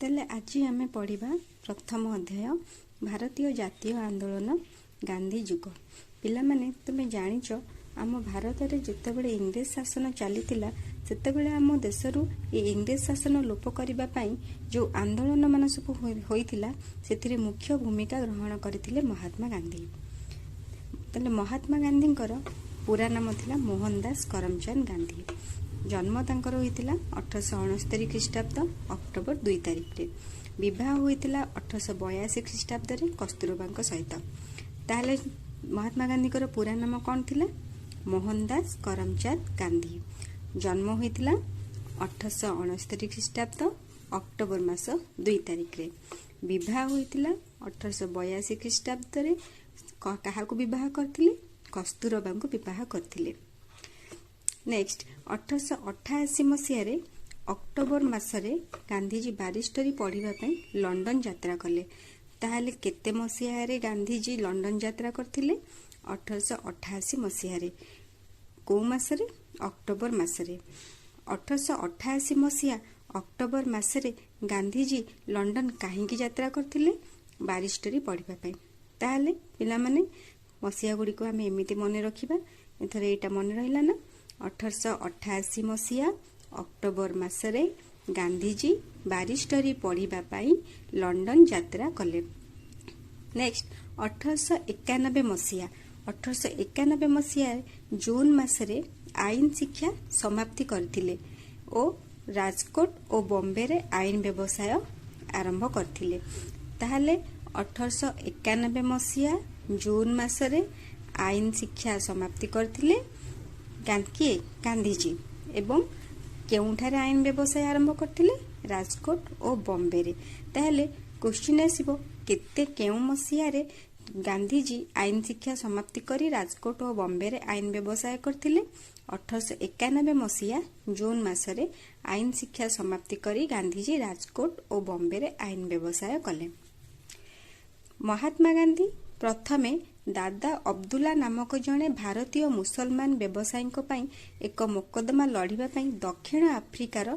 ତାହେଲେ ଆଜି ଆମେ ପଢ଼ିବା ପ୍ରଥମ ଅଧ୍ୟାୟ, ଭାରତୀୟ ଜାତୀୟ ଆନ୍ଦୋଳନ, ଗାନ୍ଧୀ ଯୁଗ। ପିଲାମାନେ, ତୁମେ ଜାଣିଛ ଆମ ଭାରତରେ ଯେତେବେଳେ ଇଂରେଜ ଶାସନ ଚାଲିଥିଲା, ସେତେବେଳେ ଆମ ଦେଶରୁ ଏ ଇଂରେଜ ଶାସନ ଲୋପ କରିବା ପାଇଁ ଯେଉଁ ଆନ୍ଦୋଳନମାନ ସବୁ ହୋଇଥିଲା, ସେଥିରେ ମୁଖ୍ୟ ଭୂମିକା ଗ୍ରହଣ କରିଥିଲେ ମହାତ୍ମା ଗାନ୍ଧୀ। ତାହେଲେ ମହାତ୍ମା ଗାନ୍ଧୀଙ୍କର ପୁରା ନାମ ଥିଲା ମୋହନ ଦାସ କରମଚାନ୍ଦ ଗାନ୍ଧୀ। ଜନ୍ମ ତାଙ୍କର ହୋଇଥିଲା 1869 ଖ୍ରୀଷ୍ଟାବ୍ଦ ଅକ୍ଟୋବର 2 ତାରିଖରେ। ବିବାହ ହୋଇଥିଲା 1882 ଖ୍ରୀଷ୍ଟାବ୍ଦରେ କସ୍ତୁରବାଙ୍କ ସହିତ। ତାହେଲେ ମହାତ୍ମା ଗାନ୍ଧୀଙ୍କର ପୁରା ନାମ କ'ଣ ଥିଲା? ମୋହନ ଦାସ କରମଚାନ୍ଦ ଗାନ୍ଧୀ। ଜନ୍ମ ହୋଇଥିଲା 1869 ଖ୍ରୀଷ୍ଟାବ୍ଦ ଅକ୍ଟୋବର ମାସ 2 ତାରିଖରେ। ବିବାହ ହୋଇଥିଲା 1882 ଖ୍ରୀଷ୍ଟାବ୍ଦରେ। କାହାକୁ ବିବାହ କରିଥିଲେ? କସ୍ତୁରବାଙ୍କୁ ବିବାହ କରିଥିଲେ। ନେକ୍ସଟ, 1888 ମସିହାରେ ଅକ୍ଟୋବର ମାସରେ ଗାନ୍ଧିଜୀ ବାରିଷ୍ଟରୀ ପଢ଼ିବା ପାଇଁ ଲଣ୍ଡନ ଯାତ୍ରା କଲେ। ତାହେଲେ କେତେ ମସିହାରେ ଗାନ୍ଧିଜୀ ଲଣ୍ଡନ ଯାତ୍ରା କରିଥିଲେ? 1888 ମସିହାରେ। କେଉଁ ମାସରେ? ଅକ୍ଟୋବର ମାସରେ। 1888 ମସିହା ଅକ୍ଟୋବର ମାସରେ ଗାନ୍ଧିଜୀ ଲଣ୍ଡନ କାହିଁକି ଯାତ୍ରା କରିଥିଲେ? ବାରିଷ୍ଟରୀ ପଢ଼ିବା ପାଇଁ। ତାହେଲେ ପିଲାମାନେ, ମସିହା ଗୁଡ଼ିକୁ ଆମେ ଏମିତି ମନେ ରଖିବା। ଏଥର ଏଇଟା ମନେ ରହିଲା ନା? 1888 ମସିହା ଅକ୍ଟୋବର ମାସରେ ଗାନ୍ଧିଜୀ ବାରିଷ୍ଟରୀ ପଢ଼ିବା ପାଇଁ ଲଣ୍ଡନ ଯାତ୍ରା କଲେ। ନେକ୍ସଟ, 1891 ମସିହା। 1891 ମସିହା ଜୁନ୍ ମାସରେ ଆଇନ ଶିକ୍ଷା ସମାପ୍ତି କରିଥିଲେ ଓ ରାଜକୋଟ ଓ ବମ୍ବେରେ ଆଇନ ବ୍ୟବସାୟ ଆରମ୍ଭ କରିଥିଲେ। ତାହେଲେ 1891 ମସିହା ଜୁନ୍ ମାସରେ ଆଇନ ଶିକ୍ଷା ସମାପ୍ତି କରିଥିଲେ କିଏ? ଗାନ୍ଧିଜୀ। ଏବଂ କେଉଁଠାରେ ଆଇନ ବ୍ୟବସାୟ ଆରମ୍ଭ କରିଥିଲେ? ରାଜକୋଟ ଓ ବମ୍ବେରେ। ତାହେଲେ କୋଶ୍ଚିନ୍ ଆସିବ, କେତେ କେଉଁ ମସିହାରେ ଗାନ୍ଧିଜୀ ଆଇନ ଶିକ୍ଷା ସମାପ୍ତି କରି ରାଜକୋଟ ଓ ବମ୍ବେରେ ଆଇନ ବ୍ୟବସାୟ କରିଥିଲେ? 1891 ମସିହା ଜୁନ୍ ମାସରେ ଆଇନ ଶିକ୍ଷା ସମାପ୍ତି କରି ଗାନ୍ଧିଜୀ ରାଜକୋଟ ଓ ବମ୍ବେରେ ଆଇନ ବ୍ୟବସାୟ କଲେ। ମହାତ୍ମା ଗାନ୍ଧୀ ପ୍ରଥମେ ଦାଦା ଅବଦୁଲ୍ଲା ନାମକ ଜଣେ ଭାରତୀୟ ମୁସଲମାନ ବ୍ୟବସାୟୀଙ୍କ ପାଇଁ ଏକ ମୋକଦ୍ଦମା ଲଢ଼ିବା ପାଇଁ ଦକ୍ଷିଣ ଆଫ୍ରିକାର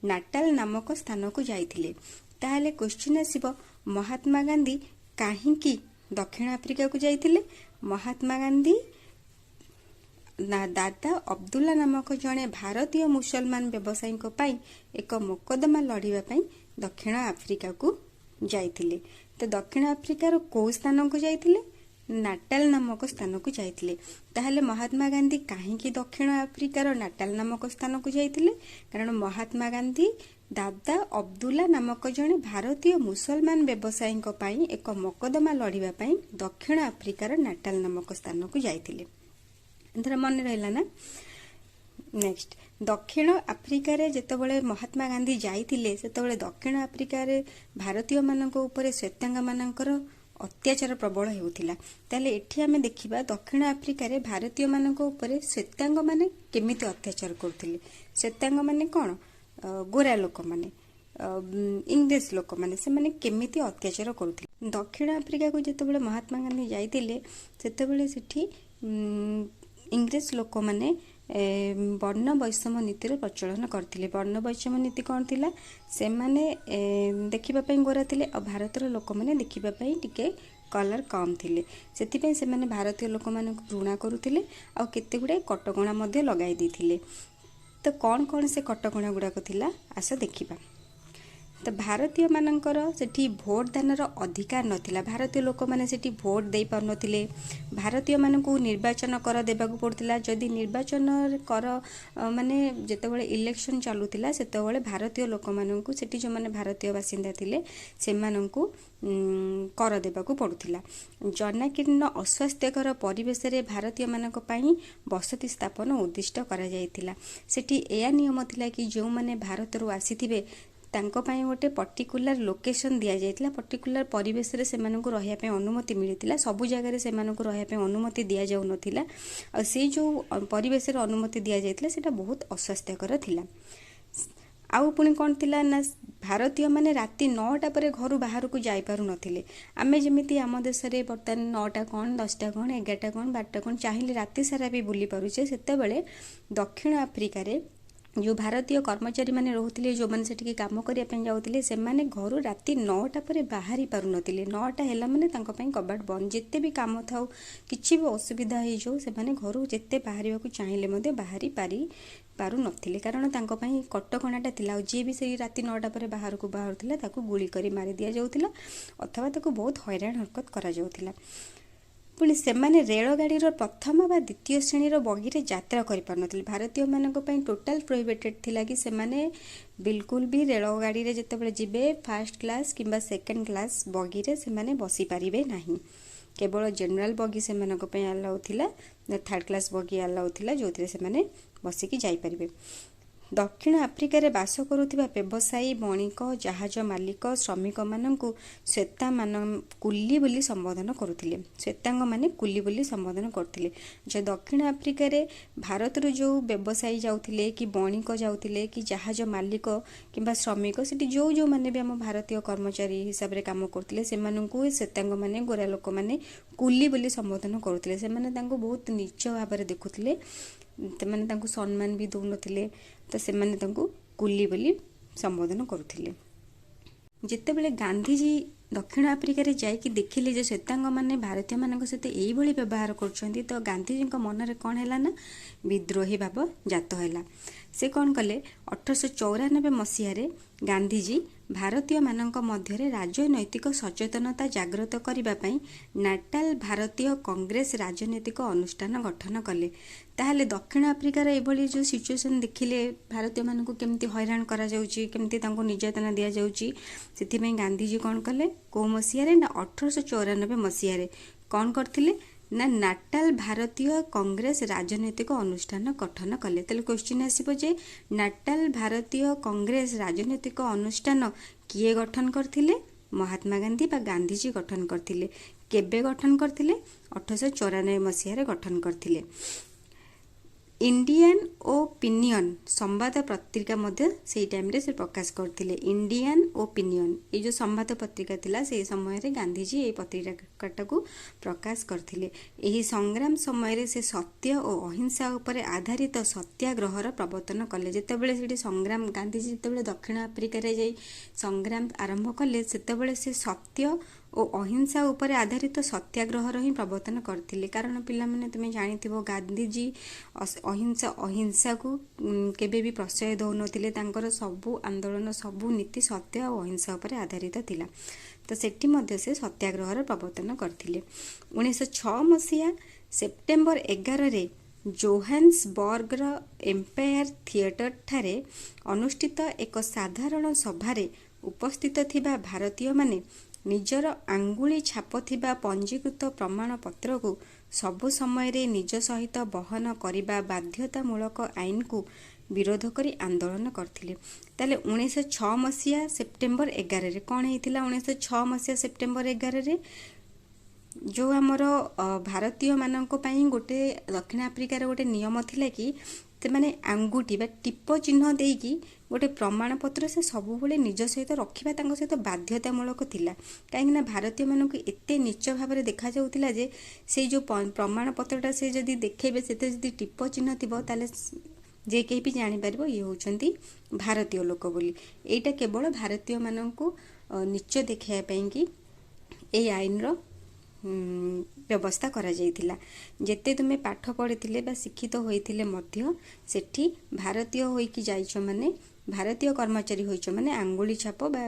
ନାଟାଲ ନାମକ ସ୍ଥାନକୁ ଯାଇଥିଲେ। ତାହେଲେ କୋଶ୍ଚିନ୍ ଆସିବ, ମହାତ୍ମା ଗାନ୍ଧୀ କାହିଁକି ଦକ୍ଷିଣ ଆଫ୍ରିକାକୁ ଯାଇଥିଲେ? ମହାତ୍ମା ଗାନ୍ଧୀ ଦାଦା ଅବଦୁଲ୍ଲା ନାମକ ଜଣେ ଭାରତୀୟ ମୁସଲମାନ ବ୍ୟବସାୟୀଙ୍କ ପାଇଁ ଏକ ମୋକଦ୍ଦମା ଲଢ଼ିବା ପାଇଁ ଦକ୍ଷିଣ ଆଫ୍ରିକାକୁ ଯାଇଥିଲେ। ତ ଦକ୍ଷିଣ ଆଫ୍ରିକାର କେଉଁ ସ୍ଥାନକୁ ଯାଇଥିଲେ? ନାଟାଲ ନାମକ ସ୍ଥାନକୁ ଯାଇଥିଲେ। ତାହେଲେ ମହାତ୍ମା ଗାନ୍ଧୀ କାହିଁକି ଦକ୍ଷିଣ ଆଫ୍ରିକାର ନାଟାଲ ନାମକ ସ୍ଥାନକୁ ଯାଇଥିଲେ? କାରଣ ମହାତ୍ମା ଗାନ୍ଧୀ ଦାଦା ଅବଦୁଲ୍ଲା ନାମକ ଜଣେ ଭାରତୀୟ ମୁସଲମାନ ବ୍ୟବସାୟୀଙ୍କ ପାଇଁ ଏକ ମକଦ୍ଦମା ଲଢ଼ିବା ପାଇଁ ଦକ୍ଷିଣ ଆଫ୍ରିକାର ନାଟାଲ ନାମକ ସ୍ଥାନକୁ ଯାଇଥିଲେ। ଏଥର ମନେ ରହିଲା ନା? ନେକ୍ସଟ, ଦକ୍ଷିଣ ଆଫ୍ରିକାରେ ଯେତେବେଳେ ମହାତ୍ମା ଗାନ୍ଧୀ ଯାଇଥିଲେ, ସେତେବେଳେ ଦକ୍ଷିଣ ଆଫ୍ରିକାରେ ଭାରତୀୟମାନଙ୍କ ଉପରେ ଶ୍ୱେତାଙ୍ଗମାନଙ୍କର ଅତ୍ୟାଚାର ପ୍ରବଳ ହେଉଥିଲା। ତାହେଲେ ଏଠି ଆମେ ଦେଖିବା ଦକ୍ଷିଣ ଆଫ୍ରିକାରେ ଭାରତୀୟମାନଙ୍କ ଉପରେ ଶ୍ୱେତାଙ୍ଗମାନେ କେମିତି ଅତ୍ୟାଚାର କରୁଥିଲେ। ଶ୍ୱେତାଙ୍ଗମାନେ କ'ଣ? ଗୋରା ଲୋକମାନେ, ଇଂରେଜ ଲୋକମାନେ। ସେମାନେ କେମିତି ଅତ୍ୟାଚାର କରୁଥିଲେ? ଦକ୍ଷିଣ ଆଫ୍ରିକାକୁ ଯେତେବେଳେ ମହାତ୍ମା ଗାନ୍ଧୀ ଯାଇଥିଲେ, ସେତେବେଳେ ସେଠି ଇଂରେଜ ଲୋକମାନେ ବର୍ଣ୍ଣ ବୈଷମ୍ୟ ନୀତିର ପ୍ରଚଳନ କରିଥିଲେ। ବର୍ଣ୍ଣ ବୈଷମ୍ୟ ନୀତି କ'ଣ ଥିଲା? ସେମାନେ ଦେଖିବା ପାଇଁ ଗୋରା ଥିଲେ ଆଉ ଭାରତର ଲୋକମାନେ ଦେଖିବା ପାଇଁ ଟିକେ କଲର୍ କମ୍ ଥିଲେ। ସେଥିପାଇଁ ସେମାନେ ଭାରତୀୟ ଲୋକମାନଙ୍କୁ ଘୃଣା କରୁଥିଲେ ଆଉ କେତେ ଗୁଡ଼ାଏ କଟକଣା ମଧ୍ୟ ଲଗାଇ ଦେଇଥିଲେ। ତ କ'ଣ କ'ଣ ସେ କଟକଣା ଗୁଡ଼ାକ ଥିଲା, ଆସ ଦେଖିବା। ତ ଭାରତୀୟମାନଙ୍କର ସେଠି ଭୋଟ ଦାନର ଅଧିକାର ନଥିଲା। ଭାରତୀୟ ଲୋକମାନେ ସେଠି ଭୋଟ ଦେଇପାରୁନଥିଲେ। ଭାରତୀୟମାନଙ୍କୁ ନିର୍ବାଚନ କର ଦେବାକୁ ପଡ଼ୁଥିଲା। ଯଦି ନିର୍ବାଚନ କର ମାନେ ଯେତେବେଳେ ଇଲେକ୍ସନ୍ ଚାଲୁଥିଲା, ସେତେବେଳେ ଭାରତୀୟ ଲୋକମାନଙ୍କୁ, ସେଠି ଯେଉଁମାନେ ଭାରତୀୟ ବାସିନ୍ଦା ଥିଲେ, ସେମାନଙ୍କୁ କର ଦେବାକୁ ପଡ଼ୁଥିଲା। ଜନାକୀର୍ଣ୍ଣ ଅସ୍ୱାସ୍ଥ୍ୟକର ପରିବେଶରେ ଭାରତୀୟମାନଙ୍କ ପାଇଁ ବସତି ସ୍ଥାପନ ଉଦ୍ଦିଷ୍ଟ କରାଯାଇଥିଲା। ସେଠି ଏୟା ନିୟମ ଥିଲା କି ଯେଉଁମାନେ ଭାରତରୁ ଆସିଥିବେ, ତାଙ୍କ ପାଇଁ ଗୋଟେ ପର୍ଟିକୁଲାର ଲୋକେସନ୍ ଦିଆଯାଇଥିଲା। ପର୍ଟିକୁଲାର ପରିବେଶରେ ସେମାନଙ୍କୁ ରହିବା ପାଇଁ ଅନୁମତି ମିଳିଥିଲା। ସବୁ ଜାଗାରେ ସେମାନଙ୍କୁ ରହିବା ପାଇଁ ଅନୁମତି ଦିଆଯାଉନଥିଲା। ଆଉ ସେଇ ଯେଉଁ ପରିବେଶରେ ଅନୁମତି ଦିଆଯାଇଥିଲା, ସେଇଟା ବହୁତ ଅସ୍ୱାସ୍ଥ୍ୟକର ଥିଲା। ଆଉ ପୁଣି କ'ଣ ଥିଲା ନା ଭାରତୀୟମାନେ ରାତି 9ଟା ପରେ ଘରୁ ବାହାରକୁ ଯାଇପାରୁନଥିଲେ। ଆମେ ଯେମିତି ଆମ ଦେଶରେ ବର୍ତ୍ତମାନ 9ଟା କ'ଣ, 10ଟା କ'ଣ, 11ଟା କ'ଣ, 12ଟା କ'ଣ, ଚାହିଁଲେ ରାତି ସାରା ବି ବୁଲି ପାରୁଛେ, ସେତେବେଳେ ଦକ୍ଷିଣ ଆଫ୍ରିକାରେ ଯେଉଁ ଭାରତୀୟ କର୍ମଚାରୀମାନେ ରହୁଥିଲେ, ଯେଉଁମାନେ ସେଠିକି କାମ କରିବା ପାଇଁ ଯାଉଥିଲେ, ସେମାନେ ଘରୁ ରାତି 9ଟା ପରେ ବାହାରି ପାରୁନଥିଲେ। 9ଟା ହେଲା ମାନେ ତାଙ୍କ ପାଇଁ କବାଟ ବନ୍ଦ। ଯେତେ ବି କାମ ଥାଉ, କିଛି ବି ଅସୁବିଧା ହେଇଯାଉ, ସେମାନେ ଘରୁ ଯେତେ ବାହାରିବାକୁ ଚାହିଁଲେ ମଧ୍ୟ ବାହାରି ପାରୁନଥିଲେ, କାରଣ ତାଙ୍କ ପାଇଁ କଟକଣାଟା ଥିଲା। ଆଉ ଯିଏ ବି ସେଇ ରାତି 9ଟା ପରେ ବାହାରକୁ ବାହାରୁଥିଲା, ତାକୁ ଗୁଳି କରି ମାରି ଦିଆଯାଉଥିଲା ଅଥବା ତାକୁ ବହୁତ ହଇରାଣ ହରକତ କରାଯାଉଥିଲା। ପୁଣି ସେମାନେ ରେଳଗାଡ଼ିର ପ୍ରଥମ ବା ଦ୍ୱିତୀୟ ଶ୍ରେଣୀର ବଗିରେ ଯାତ୍ରା କରିପାରୁନଥିଲେ। ଭାରତୀୟମାନଙ୍କ ପାଇଁ ଟୋଟାଲ୍ ପ୍ରୋହିବିଟେଡ୍ ଥିଲା କି ସେମାନେ ବିଲକୁଲ ବି ରେଳଗାଡ଼ିରେ ଯେତେବେଳେ ଯିବେ, ଫାର୍ଷ୍ଟ କ୍ଲାସ୍ କିମ୍ବା ସେକେଣ୍ଡ କ୍ଲାସ୍ ବଗିରେ ସେମାନେ ବସିପାରିବେ ନାହିଁ। କେବଳ ଜେନେରାଲ ବଗି ସେମାନଙ୍କ ପାଇଁ ଆଲାଉ ଥିଲା, ଥାର୍ଡ଼ କ୍ଲାସ୍ ବଗି ଆଲାଉ ଥିଲା, ଯେଉଁଥିରେ ସେମାନେ ବସିକି ଯାଇପାରିବେ। ଦକ୍ଷିଣ ଆଫ୍ରିକାରେ ବାସ କରୁଥିବା ବ୍ୟବସାୟୀ, ବଣିକ, ଜାହାଜ ମାଲିକ, ଶ୍ରମିକମାନଙ୍କୁ ଶ୍ୱେତାମାନ କୁଲି ବୋଲି ସମ୍ବୋଧନ କରୁଥିଲେ। ଶ୍ୱେତାଙ୍ଗମାନେ କୁଲି ବୋଲି ସମ୍ବୋଧନ କରୁଥିଲେ ଯେ ଦକ୍ଷିଣ ଆଫ୍ରିକାରେ ଭାରତରୁ ଯେଉଁ ବ୍ୟବସାୟୀ ଯାଉଥିଲେ କି ବଣିକ ଯାଉଥିଲେ କି ଜାହାଜ ମାଲିକ କିମ୍ବା ଶ୍ରମିକ, ସେଠି ଯେଉଁ ଯେଉଁମାନେ ବି ଆମ ଭାରତୀୟ କର୍ମଚାରୀ ହିସାବରେ କାମ କରୁଥିଲେ, ସେମାନଙ୍କୁ ଶ୍ୱେତାଙ୍ଗମାନେ, ଗୋରା ଲୋକମାନେ କୁଲି ବୋଲି ସମ୍ବୋଧନ କରୁଥିଲେ। ସେମାନେ ତାଙ୍କୁ ବହୁତ ନୀଚ ଭାବରେ ଦେଖୁଥିଲେ, ସେମାନେ ତାଙ୍କୁ ସମ୍ମାନ ବି ଦେଉନଥିଲେ, ତ ସେମାନେ ତାଙ୍କୁ କୁଲି ବୋଲି ସମ୍ବୋଧନ କରୁଥିଲେ। ଯେତେବେଳେ ଗାନ୍ଧିଜୀ ଦକ୍ଷିଣ ଆଫ୍ରିକାରେ ଯାଇକି ଦେଖିଲେ ଯେ ଶ୍ୱେତାଙ୍ଗମାନେ ଭାରତୀୟମାନଙ୍କ ସହିତ ଏଇଭଳି ବ୍ୟବହାର କରୁଛନ୍ତି, ତ ଗାନ୍ଧିଜୀଙ୍କ ମନରେ କ'ଣ ହେଲା ନା ବିଦ୍ରୋହୀ ଭାବ ଜାତ ହେଲା। ସେ କ'ଣ କଲେ? 1894 ମସିହାରେ ଗାନ୍ଧିଜୀ ଭାରତୀୟମାନଙ୍କ ମଧ୍ୟରେ ରାଜନୈତିକ ସଚେତନତା ଜାଗ୍ରତ କରିବା ପାଇଁ ନାଟାଲ ଭାରତୀୟ କଂଗ୍ରେସ ରାଜନୈତିକ ଅନୁଷ୍ଠାନ ଗଠନ କଲେ। ତାହେଲେ ଦକ୍ଷିଣ ଆଫ୍ରିକାର ଏଭଳି ଯେଉଁ ସିଚୁଏସନ୍ ଦେଖିଲେ, ଭାରତୀୟମାନଙ୍କୁ କେମିତି ହଇରାଣ କରାଯାଉଛି, କେମିତି ତାଙ୍କୁ ନିର୍ଯାତନା ଦିଆଯାଉଛି, ସେଥିପାଇଁ ଗାନ୍ଧିଜୀ କ'ଣ କଲେ? କେଉଁ ମସିହାରେ ନା 1894 ମସିହାରେ କ'ଣ କରିଥିଲେ ନା ନାଟାଲ ଭାରତୀୟ କଂଗ୍ରେସ ରାଜନୈତିକ ଅନୁଷ୍ଠାନ ଗଠନ କଲେ। ତାହେଲେ କ୍ୱେଶ୍ଚିନ୍ ଆସିବ ଯେ ନାଟାଲ ଭାରତୀୟ କଂଗ୍ରେସ ରାଜନୈତିକ ଅନୁଷ୍ଠାନ କିଏ ଗଠନ କରିଥିଲେ? ମହାତ୍ମା ଗାନ୍ଧୀ ବା ଗାନ୍ଧିଜୀ ଗଠନ କରିଥିଲେ। କେବେ ଗଠନ କରିଥିଲେ? 1894 ମସିହାରେ ଗଠନ କରିଥିଲେ। ଇଣ୍ଡିଆନ୍ ଓପିନିଅନ୍ ସମ୍ବାଦ ପତ୍ରିକା ମଧ୍ୟ ସେଇ ଟାଇମ୍ରେ ସେ ପ୍ରକାଶ କରିଥିଲେ। ଇଣ୍ଡିଆନ୍ ଓପିନିଅନ୍ ଏଇ ଯେଉଁ ସମ୍ବାଦ ପତ୍ରିକା ଥିଲା, ସେଇ ସମୟରେ ଗାନ୍ଧିଜୀ ଏଇ ପତ୍ରିକାଟାକୁ ପ୍ରକାଶ କରିଥିଲେ। ଏହି ସଂଗ୍ରାମ ସମୟରେ ସେ ସତ୍ୟ ଓ ଅହିଂସା ଉପରେ ଆଧାରିତ ସତ୍ୟାଗ୍ରହର ପ୍ରବର୍ତ୍ତନ କଲେ। ଯେତେବେଳେ ସେଠି ସଂଗ୍ରାମ, ଗାନ୍ଧିଜୀ ଯେତେବେଳେ ଦକ୍ଷିଣ ଆଫ୍ରିକାରେ ଯାଇ ସଂଗ୍ରାମ ଆରମ୍ଭ କଲେ, ସେତେବେଳେ ସେ ସତ୍ୟ ଓ ଅହିଂସା ଉପରେ ଆଧାରିତ ସତ୍ୟାଗ୍ରହର ହିଁ ପ୍ରବର୍ତ୍ତନ କରିଥିଲେ। କାରଣ ପିଲାମାନେ, ତୁମେ ଜାଣିଥିବ, ଗାନ୍ଧିଜୀ ଅହିଂସା, ଅହିଂସାକୁ କେବେ ବି ପ୍ରଶ୍ରୟ ଦେଉନଥିଲେ। ତାଙ୍କର ସବୁ ଆନ୍ଦୋଳନ, ସବୁ ନୀତି ସତ୍ୟ ଆଉ ଅହିଂସା ଉପରେ ଆଧାରିତ ଥିଲା। ତ ସେଠି ମଧ୍ୟ ସେ ସତ୍ୟାଗ୍ରହର ପ୍ରବର୍ତ୍ତନ କରିଥିଲେ। 1906 ମସିହା ସେପ୍ଟେମ୍ବର 11ରେ ଜୋହାନ୍ସବର୍ଗର ଏମ୍ପାୟାର ଥିଏଟରଠାରେ ଅନୁଷ୍ଠିତ ଏକ ସାଧାରଣ ସଭାରେ ଉପସ୍ଥିତ ଥିବା ଭାରତୀୟମାନେ ନିଜର ଆଙ୍ଗୁଳି ଛାପ ଥିବା ପଞ୍ଜୀକୃତ ପ୍ରମାଣପତ୍ରକୁ ସବୁ ସମୟରେ ନିଜ ସହିତ ବହନ କରିବା ବାଧ୍ୟତାମୂଳକ ଆଇନକୁ ବିରୋଧ କରି ଆନ୍ଦୋଳନ କରିଥିଲେ। ତାହେଲେ 1906 ମସିହା ସେପ୍ଟେମ୍ବର 11ରେ କ'ଣ ହେଇଥିଲା? 1906 ମସିହା ସେପ୍ଟେମ୍ବର 11ରେ ଯେଉଁ ଆମର ଭାରତୀୟମାନଙ୍କ ପାଇଁ ଗୋଟେ ଦକ୍ଷିଣ ଆଫ୍ରିକାର ଗୋଟେ ନିୟମ ଥିଲା କି ସେମାନେ ଆଙ୍ଗୁଠି ବା ଟିପ ଚିହ୍ନ ଦେଇକି ଗୋଟେ ପ୍ରମାଣପତ୍ର ସେ ସବୁବେଳେ ନିଜ ସହିତ ରଖିବା ତାଙ୍କ ସହିତ ବାଧ୍ୟତାମୂଳକ ଥିଲା। କାହିଁକିନା ଭାରତୀୟମାନଙ୍କୁ ଏତେ ନୀଚ ଭାବରେ ଦେଖାଯାଉଥିଲା ଯେ ସେଇ ଯେଉଁ ପ୍ରମାଣପତ୍ରଟା ସେ ଯଦି ଦେଖେଇବେ, ସେଥିରେ ଯଦି ଟିପ ଚିହ୍ନ ଥିବ, ତାହେଲେ ଯେ କେହି ବି ଜାଣିପାରିବ ଇଏ ହେଉଛନ୍ତି ଭାରତୀୟ ଲୋକ ବୋଲି। ଏଇଟା କେବଳ ଭାରତୀୟମାନଙ୍କୁ ନୀଚ ଦେଖାଇବା ପାଇଁକି ଏଇ ଆଇନର ବ୍ୟବସ୍ଥା କରାଯାଇଥିଲା। ଯେତେ ତୁମେ ପାଠ ପଢ଼ିଥିଲେ ବା ଶିକ୍ଷିତ ହୋଇଥିଲେ ମଧ୍ୟ ସେଠି ଭାରତୀୟ ହୋଇକି ଯାଇଛ ମାନେ, ଭାରତୀୟ କର୍ମଚାରୀ ହୋଇଛ ମାନେ, ଆଙ୍ଗୁଳି ଛାପ ବା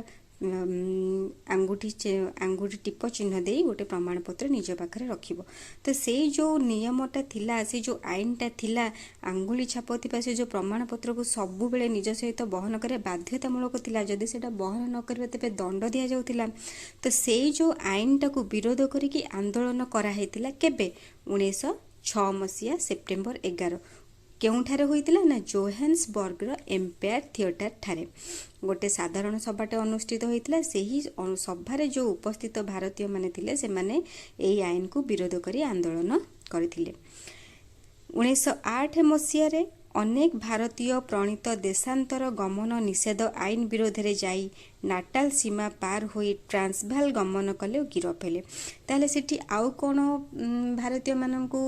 ଆଙ୍ଗୁଠି ଟିପ ଚିହ୍ନ ଦେଇ ଗୋଟେ ପ୍ରମାଣପତ୍ର ନିଜ ପାଖରେ ରଖିବ। ତ ସେଇ ଯେଉଁ ନିୟମଟା ଥିଲା, ସେଇ ଯେଉଁ ଆଇନଟା ଥିଲା, ଆଙ୍ଗୁଳି ଛାପ ଥିବା ସେ ଯେଉଁ ପ୍ରମାଣପତ୍ରକୁ ସବୁବେଳେ ନିଜ ସହିତ ବହନ କରିବା ବାଧ୍ୟତାମୂଳକ ଥିଲା। ଯଦି ସେଇଟା ବହନ ନ କରିବ ତେବେ ଦଣ୍ଡ ଦିଆଯାଉଥିଲା। ତ ସେଇ ଯେଉଁ ଆଇନଟାକୁ ବିରୋଧ କରିକି ଆନ୍ଦୋଳନ କରାହେଇଥିଲା କେବେ? 1906 ମସିହା ସେପ୍ଟେମ୍ବର 11। କେଉଁଠାରେ ହୋଇଥିଲା ନା ଜୋହାନ୍ସବର୍ଗର ଏମ୍ପାୟାର ଥିଏଟର ଠାରେ ଗୋଟେ ସାଧାରଣ ସଭାଟେ ଅନୁଷ୍ଠିତ ହୋଇଥିଲା। ସେହି ସଭାରେ ଯେଉଁ ଉପସ୍ଥିତ ଭାରତୀୟମାନେ ଥିଲେ, ସେମାନେ ଏହି ଆଇନକୁ ବିରୋଧ କରି ଆନ୍ଦୋଳନ କରିଥିଲେ। 1908 ମସିହାରେ ଅନେକ ଭାରତୀୟ ପ୍ରଣୀତ ଦେଶାନ୍ତର ଗମନ ନିଷେଧ ଆଇନ ବିରୋଧରେ ଯାଇ ନାଟାଲ ସୀମା ପାର ହୋଇ ଟ୍ରାନ୍ସଭାଲ ଗମନ କଲେ ଓ ଗିରଫ ହେଲେ। ତାହେଲେ ସେଠି ଆଉ କ'ଣ ଭାରତୀୟମାନଙ୍କୁ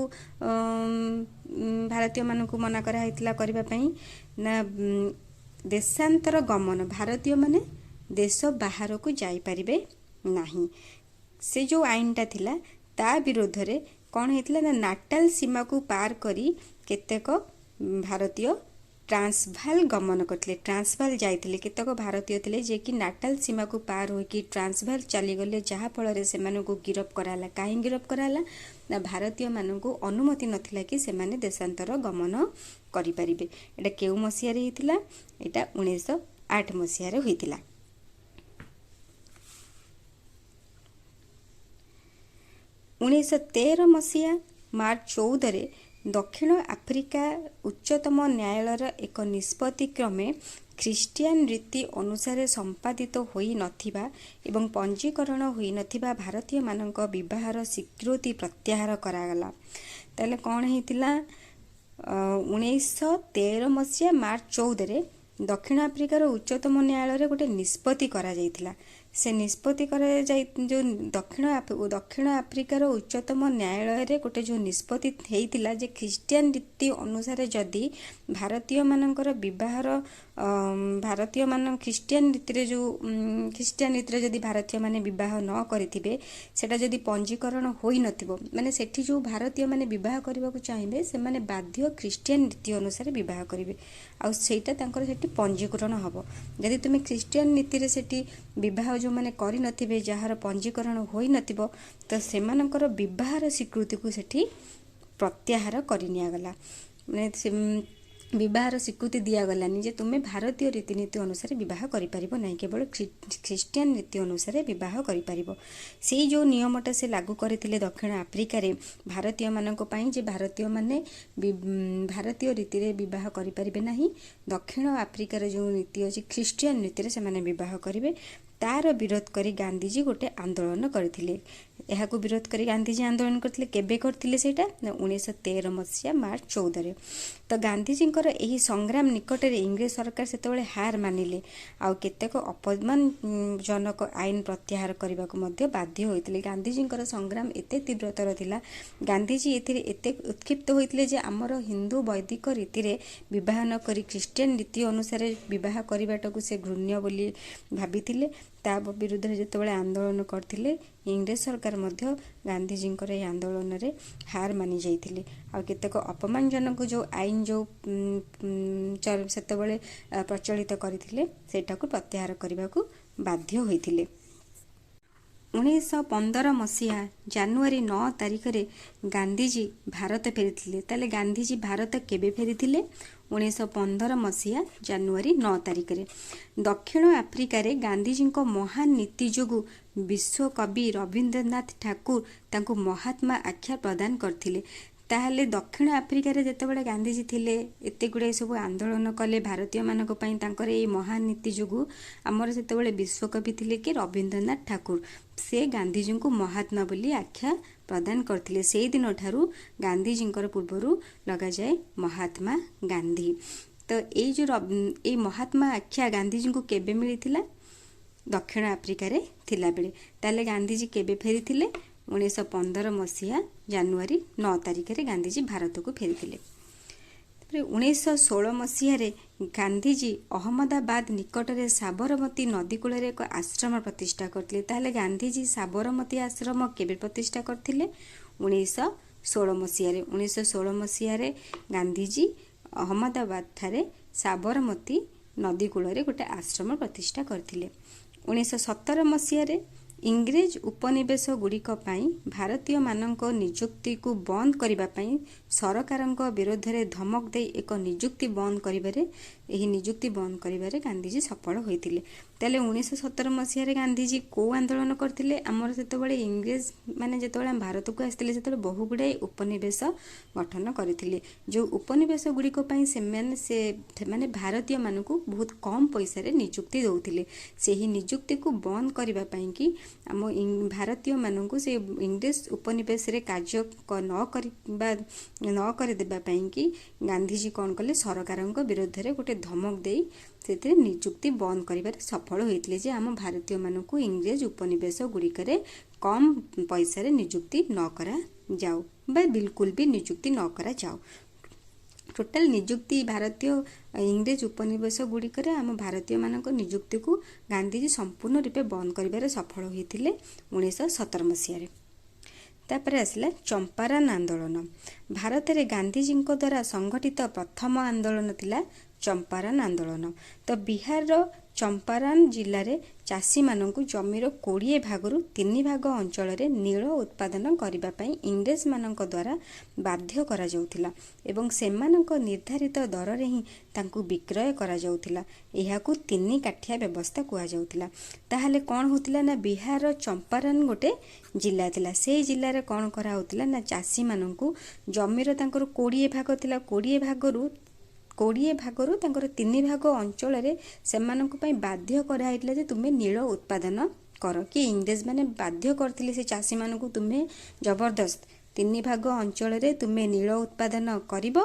ଭାରତୀୟମାନଙ୍କୁ ମନା କରାହେଇଥିଲା କରିବା ପାଇଁ ନା, ଦେଶାନ୍ତର ଗମନ, ଭାରତୀୟମାନେ ଦେଶ ବାହାରକୁ ଯାଇପାରିବେ ନାହିଁ, ସେ ଯେଉଁ ଆଇନଟା ଥିଲା ତା ବିରୋଧରେ କ'ଣ ହେଇଥିଲା ନା, ନାଟାଲ ସୀମାକୁ ପାର କରି କେତେକ ଭାରତୀୟ ଟ୍ରାନ୍ସଭାଲ ଗମନ କରିଥିଲେ, ଟ୍ରାନ୍ସଭାଲ ଯାଇଥିଲେ। କେତେକ ଭାରତୀୟ ଥିଲେ ଯିଏକି ନାଟାଲ ସୀମାକୁ ପାର ହୋଇକି ଟ୍ରାନ୍ସଭାଲ ଚାଲିଗଲେ, ଯାହାଫଳରେ ସେମାନଙ୍କୁ ଗିରଫ କରାହେଲା। କାହିଁ ଗିରଫ କରାହେଲା ନା, ଭାରତୀୟମାନଙ୍କୁ ଅନୁମତି ନଥିଲା କି ସେମାନେ ଦେଶାନ୍ତର ଗମନ କରିପାରିବେ। ଏଇଟା କେଉଁ ମସିହାରେ ହେଇଥିଲା? ଏଇଟା 1908 ମସିହାରେ ହୋଇଥିଲା। 1913 ମସିହା ମାର୍ଚ୍ଚ 14ରେ ଦକ୍ଷିଣ ଆଫ୍ରିକା ଉଚ୍ଚତମ ନ୍ୟାୟାଳୟର ଏକ ନିଷ୍ପତ୍ତି କ୍ରମେ ଖ୍ରୀଷ୍ଟିଆନ ରୀତି ଅନୁସାରେ ସମ୍ପାଦିତ ହୋଇନଥିବା ଏବଂ ପଞ୍ଜୀକରଣ ହୋଇନଥିବା ଭାରତୀୟମାନଙ୍କ ବିବାହର ସ୍ୱୀକୃତି ପ୍ରତ୍ୟାହାର କରାଗଲା। ତାହେଲେ କ'ଣ ହେଇଥିଲା? 1913 ମସିହା ମାର୍ଚ୍ଚ 14ରେ ଦକ୍ଷିଣ ଆଫ୍ରିକାର ଉଚ୍ଚତମ ନ୍ୟାୟାଳୟରେ ଗୋଟେ ନିଷ୍ପତ୍ତି କରାଯାଇଥିଲା। ସେ ନିଷ୍ପତ୍ତି କରାଯାଇ ଯେଉଁ ଦକ୍ଷିଣ ଆଫ୍ରିକାର ଉଚ୍ଚତମ ନ୍ୟାୟାଳୟରେ ଗୋଟେ ଯେଉଁ ନିଷ୍ପତ୍ତି ହେଇଥିଲା ଯେ ଖ୍ରୀଷ୍ଟିଆନ ରୀତି ଅନୁସାରେ ଯଦି ଭାରତୀୟମାନଙ୍କର ବିବାହର, ଭାରତୀୟମାନ ଖ୍ରୀଷ୍ଟିଆନ ରୀତିରେ ଯେଉଁ ଖ୍ରୀଷ୍ଟିଆନ ରୀତିରେ ଯଦି ଭାରତୀୟମାନେ ବିବାହ ନ କରିଥିବେ, ସେଇଟା ଯଦି ପଞ୍ଜୀକରଣ ହୋଇନଥିବ, ମାନେ ସେଠି ଯେଉଁ ଭାରତୀୟମାନେ ବିବାହ କରିବାକୁ ଚାହିଁବେ ସେମାନେ ବାଧ୍ୟ ଖ୍ରୀଷ୍ଟିଆନ ରୀତି ଅନୁସାରେ ବିବାହ କରିବେ, ଆଉ ସେଇଟା ତାଙ୍କର ସେଠି ପଞ୍ଜୀକରଣ ହେବ। ଯଦି ତୁମେ ଖ୍ରୀଷ୍ଟିଆନ ନୀତିରେ ସେଠି ବିବାହ ଯେଉଁମାନେ କରିନଥିବେ, ଯାହାର ପଞ୍ଜୀକରଣ ହୋଇନଥିବ, ତ ସେମାନଙ୍କର ବିବାହର ସ୍ୱୀକୃତିକୁ ସେଠି ପ୍ରତ୍ୟାହାର କରିନିଆଗଲା। ମାନେ ସେ ବିବାହର ସ୍ୱୀକୃତି ଦିଆଗଲାନି ଯେ ତୁମେ ଭାରତୀୟ ରୀତିନୀତି ଅନୁସାରେ ବିବାହ କରିପାରିବ ନାହିଁ, କେବଳ ଖ୍ରୀଷ୍ଟିଆନ ରୀତି ଅନୁସାରେ ବିବାହ କରିପାରିବ। ସେଇ ଯେଉଁ ନିୟମଟା ସେ ଲାଗୁ କରିଥିଲେ ଦକ୍ଷିଣ ଆଫ୍ରିକାରେ ଭାରତୀୟମାନଙ୍କ ପାଇଁ ଯେ ଭାରତୀୟମାନେ ଭାରତୀୟ ରୀତିରେ ବିବାହ କରିପାରିବେ ନାହିଁ, ଦକ୍ଷିଣ ଆଫ୍ରିକାର ଯେଉଁ ନୀତି ଅଛି ଖ୍ରୀଷ୍ଟିଆନ ନୀତିରେ ସେମାନେ ବିବାହ କରିବେ, ତାର ବିରୋଧ କରି ଗାନ୍ଧିଜୀ ଗୋଟେ ଆନ୍ଦୋଳନ କରିଥିଲେ। ଏହାକୁ ବିରୋଧ କରି ଗାନ୍ଧିଜୀ ଆନ୍ଦୋଳନ କରିଥିଲେ। କେବେ କରିଥିଲେ ସେଇଟା ନା, 1913 ମସିହା ମାର୍ଚ୍ଚ 14ରେ। ତ ଗାନ୍ଧିଜୀଙ୍କର ଏହି ସଂଗ୍ରାମ ନିକଟରେ ଇଂରେଜ ସରକାର ସେତେବେଳେ ହାର ମାନିଲେ ଆଉ କେତେକ ଅପମାନଜନକ ଆଇନ ପ୍ରତ୍ୟାହାର କରିବାକୁ ମଧ୍ୟ ବାଧ୍ୟ ହୋଇଥିଲେ। ଗାନ୍ଧିଜୀଙ୍କର ସଂଗ୍ରାମ ଏତେ ତୀବ୍ରତର ଥିଲା, ଗାନ୍ଧିଜୀ ଏଥିରେ ଏତେ ଉତ୍କ୍ଷିପ୍ତ ହୋଇଥିଲେ ଯେ ଆମର ହିନ୍ଦୁ ବୈଦିକ ରୀତିରେ ବିବାହ ନ କରି ଖ୍ରୀଷ୍ଟିଆନ ରୀତି ଅନୁସାରେ ବିବାହ କରିବାଟାକୁ ସେ ଘୃଣ୍ୟ ବୋଲି ଭାବିଥିଲେ। ତା ବିରୁଦ୍ଧରେ ଯେତେବେଳେ ଆନ୍ଦୋଳନ କରିଥିଲେ, ଇଂରେଜ ସରକାର ମଧ୍ୟ ଗାନ୍ଧିଜୀଙ୍କର ଏହି ଆନ୍ଦୋଳନରେ ହାର ମାନି ଯାଇଥିଲେ ଆଉ କେତେକ ଅପମାନଜନକ ଯେଉଁ ଆଇନ ଯେଉଁ ସେତେବେଳେ ପ୍ରଚଳିତ କରିଥିଲେ ସେଇଟାକୁ ପ୍ରତ୍ୟାହାର କରିବାକୁ ବାଧ୍ୟ ହୋଇଥିଲେ। 1915 ମସିହା ଜାନୁଆରୀ 9 ତାରିଖରେ ଗାନ୍ଧିଜୀ ଭାରତ ଫେରିଥିଲେ। ତାହେଲେ ଗାନ୍ଧିଜୀ ଭାରତ କେବେ ଫେରିଥିଲେ? 1915 ମସିହା ଜାନୁଆରୀ 9 ତାରିଖରେ। ଦକ୍ଷିଣ ଆଫ୍ରିକାରେ ଗାନ୍ଧିଜୀଙ୍କ ମହାନ ନୀତି ଯୋଗୁଁ ବିଶ୍ୱକବି ରବୀନ୍ଦ୍ରନାଥ ଠାକୁର ତାଙ୍କୁ ମହାତ୍ମା ଆଖ୍ୟା ପ୍ରଦାନ କରିଥିଲେ। ତାହେଲେ ଦକ୍ଷିଣ ଆଫ୍ରିକାରେ ଯେତେବେଳେ ଗାନ୍ଧିଜୀ ଥିଲେ, ଏତେ ଗୁଡ଼ାଏ ସବୁ ଆନ୍ଦୋଳନ କଲେ ଭାରତୀୟମାନଙ୍କ ପାଇଁ, ତାଙ୍କର ଏଇ ମହାନ ନୀତି ଯୋଗୁଁ ଆମର ସେତେବେଳେ ବିଶ୍ୱକବି ଥିଲେ କି ରବୀନ୍ଦ୍ରନାଥ ଠାକୁର, ସେ ଗାନ୍ଧିଜୀଙ୍କୁ ମହାତ୍ମା ବୋଲି ଆଖ୍ୟା ପ୍ରଦାନ କରିଥିଲେ। ସେଇ ଦିନଠାରୁ ଗାନ୍ଧିଜୀଙ୍କର ପୂର୍ବରୁ ଲଗାଯାଏ ମହାତ୍ମା ଗାନ୍ଧୀ। ତ ଏଇ ଯେଉଁ ଏଇ ମହାତ୍ମା ଆଖ୍ୟା ଗାନ୍ଧିଜୀଙ୍କୁ କେବେ ମିଳିଥିଲା? ଦକ୍ଷିଣ ଆଫ୍ରିକାରେ ଥିଲାବେଳେ। ତାହେଲେ ଗାନ୍ଧିଜୀ କେବେ ଫେରିଥିଲେ? 1915 ମସିହା ଜାନୁଆରୀ 9 ତାରିଖରେ ଗାନ୍ଧିଜୀ ଭାରତକୁ ଫେରିଥିଲେ। ତାପରେ 1916 ମସିହାରେ ଗାନ୍ଧିଜୀ ଅହମ୍ମଦାବାଦ ନିକଟରେ ସାବରମତୀ ନଦୀ କୂଳରେ ଏକ ଆଶ୍ରମ ପ୍ରତିଷ୍ଠା କରିଥିଲେ। ତାହେଲେ ଗାନ୍ଧିଜୀ ସାବରମତୀ ଆଶ୍ରମ କେବେ ପ୍ରତିଷ୍ଠା କରିଥିଲେ? 1916 ମସିହାରେ। 1916 ମସିହାରେ ଗାନ୍ଧିଜୀ ଅହମ୍ମଦାବାଦ ଠାରେ ସାବରମତୀ ନଦୀ କୂଳରେ ଗୋଟେ ଆଶ୍ରମ ପ୍ରତିଷ୍ଠା କରିଥିଲେ। 1917 ମସିହାରେ ଇଂରେଜ ଉପନିବେଶ ଗୁଡ଼ିକ ପାଇଁ ଭାରତୀୟମାନଙ୍କ ନିଯୁକ୍ତିକୁ ବନ୍ଦ କରିବା ପାଇଁ ସରକାରଙ୍କ ବିରୋଧରେ ଧମକ ଦେଇ ଏକ ନିଯୁକ୍ତି ବନ୍ଦ କରିବାରେ, ଏହି ନିଯୁକ୍ତି ବନ୍ଦ କରିବାରେ ଗାନ୍ଧିଜୀ ସଫଳ ହୋଇଥିଲେ। ତାହେଲେ 1917 ମସିହାରେ ଗାନ୍ଧିଜୀ କେଉଁ ଆନ୍ଦୋଳନ କରିଥିଲେ? ଆମର ସେତେବେଳେ ଇଂରେଜ ମାନେ ଯେତେବେଳେ ଆମ ଭାରତକୁ ଆସିଥିଲେ, ସେତେବେଳେ ବହୁ ଗୁଡ଼ାଏ ଉପନିବେଶ ଗଠନ କରିଥିଲେ, ଯେଉଁ ଉପନିବେଶ ଗୁଡ଼ିକ ପାଇଁ ସେମାନେ ଭାରତୀୟମାନଙ୍କୁ ବହୁତ କମ୍ ପଇସାରେ ନିଯୁକ୍ତି ଦେଉଥିଲେ। ସେହି ନିଯୁକ୍ତିକୁ ବନ୍ଦ କରିବା ପାଇଁକି, ଆମ ଭାରତୀୟମାନଙ୍କୁ ସେ ଇଂରେଜ ଉପନିବେଶରେ କାର୍ଯ୍ୟ ନ କରିବା ନ କରିଦେବା ପାଇଁକି ଗାନ୍ଧିଜୀ କ'ଣ କଲେ? ସରକାରଙ୍କ ବିରୁଦ୍ଧରେ ଗୋଟେ ଧମକ ଦେଇ ସେଥିରେ ନିଯୁକ୍ତି ବନ୍ଦ କରିବାରେ ସଫଳ ହୋଇଥିଲେ, ଯେ ଆମ ଭାରତୀୟମାନଙ୍କୁ ଇଂରେଜ ଉପନିବେଶ ଗୁଡ଼ିକରେ କମ୍ ପଇସାରେ ନିଯୁକ୍ତି ନ କରାଯାଉ ବା ବିଲକୁଲ ବି ନିଯୁକ୍ତି ନ କରାଯାଉ। ଟୋଟାଲ ନିଯୁକ୍ତି, ଭାରତୀୟ ଇଂରେଜ ଉପନିବେଶ ଗୁଡ଼ିକରେ ଆମ ଭାରତୀୟମାନଙ୍କ ନିଯୁକ୍ତିକୁ ଗାନ୍ଧିଜୀ ସମ୍ପୂର୍ଣ୍ଣ ରୂପେ ବନ୍ଦ କରିବାରେ ସଫଳ ହୋଇଥିଲେ 1917 ମସିହାରେ। ତାପରେ ଆସିଲା ଚମ୍ପାରାନ ଆନ୍ଦୋଳନ। ଭାରତରେ ଗାନ୍ଧିଜୀଙ୍କ ଦ୍ୱାରା ସଂଗଠିତ ପ୍ରଥମ ଆନ୍ଦୋଳନ ଥିଲା ଚମ୍ପାରାନ ଆନ୍ଦୋଳନ। ତ ବିହାରର ଚମ୍ପାରାନ ଜିଲ୍ଲାରେ ଚାଷୀମାନଙ୍କୁ ଜମିର 20 ଭାଗରୁ 3 ଭାଗ ଅଞ୍ଚଳରେ ନୀଳ ଉତ୍ପାଦନ କରିବା ପାଇଁ ଇଂରେଜମାନଙ୍କ ଦ୍ୱାରା ବାଧ୍ୟ କରାଯାଉଥିଲା ଏବଂ ସେମାନଙ୍କ ନିର୍ଦ୍ଧାରିତ ଦରରେ ହିଁ ତାଙ୍କୁ ବିକ୍ରୟ କରାଯାଉଥିଲା। ଏହାକୁ ତିନି କାଠିଆ ବ୍ୟବସ୍ଥା କୁହାଯାଉଥିଲା। ତାହେଲେ କ'ଣ ହେଉଥିଲା ନା, ବିହାରର ଚମ୍ପାରାନ ଗୋଟେ ଜିଲ୍ଲା ଥିଲା। ସେଇ ଜିଲ୍ଲାରେ କ'ଣ କରାହେଉଥିଲା ନା, ଚାଷୀମାନଙ୍କୁ ଜମିର ତାଙ୍କର 20 ଭାଗ ଥିଲା, 20 ଭାଗରୁ ତାଙ୍କର 3 ଭାଗ ଅଞ୍ଚଳରେ ସେମାନଙ୍କ ପାଇଁ ବାଧ୍ୟ କରାହେଇଥିଲା ଯେ ତୁମେ ନୀଳ ଉତ୍ପାଦନ କର। କି ଇଂରେଜମାନେ ବାଧ୍ୟ କରିଥିଲେ ସେ ଚାଷୀମାନଙ୍କୁ, ତୁମେ ଜବରଦସ୍ତ 3 ଭାଗ ଅଞ୍ଚଳରେ ତୁମେ ନୀଳ ଉତ୍ପାଦନ କରିବ,